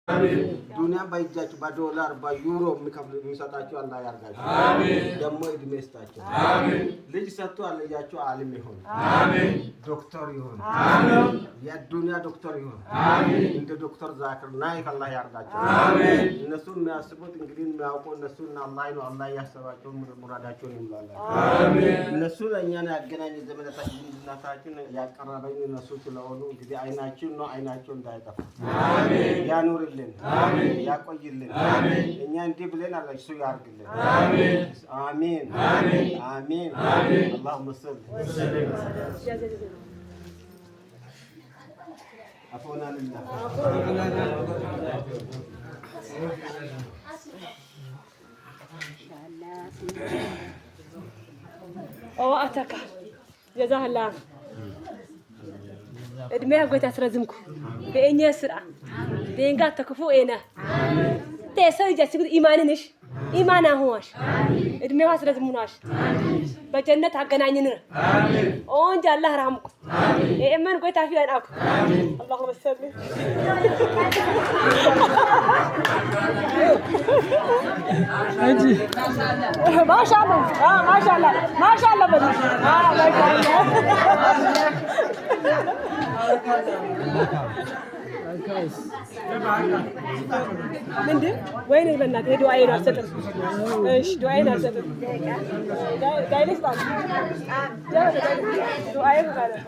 ዱንያ በእጃችሁ በዶላር በዩሮ የሚሰጣችሁ አላህ ያርጋችሁ። ደግሞ እድሜ ይስጣቸው። ልጅ ሰጥቶ ልጃችሁ አሊም ይሁን፣ ዶክተር ይሁን፣ የዱንያ ዶክተር ይሁን። እንደ ዶክተር ዛኪር ናይክ አላህ ያርጋቸው። እነሱ የሚያስቡት እንግዲህ የሚያውቁ እነሱ እና አላህ ነው። አላህ ያሰባቸው ሙራዳቸውን ይሙላላቸው። እነሱ ለእኛን ያገናኘ ዘመናችን ዝምድናታችን ያቀረበኝ እነሱ ስለሆኑ እንግዲህ አይናችን ነው፣ አይናቸው እንዳይጠፋ ያኑርልን፣ ያቆይልን። እኛ እንዲህ ብለን አለ እሱ ያርግልን። አሚን አሚን። اللهم صل عفونا لله. ወአተካ ጀዛህላ እድሜ ጎይታ አስረዝምኩ በእኛ ስራ ደንጋ ተክፉ ኤና ተሰው ጃሲጉ ኢማንንሽ ኢማን አሁዋሽ እድሜው አስረዝሙናሽ በጀነት አገናኝን። ኦንጅ አላህ ራህምኩ ኤመን ጎይታ ፊያን አኩ اللهم صل. ما شاء الله، ما شاء الله، ما شاء الله، በሉ። ما شاء الله. ምንድን ወይኔ በእናትህ ዱዓዬን አልሰጥም። እሺ ዱዓዬን አልሰጥም። ዳይሌስ ዱዓዬን ማለት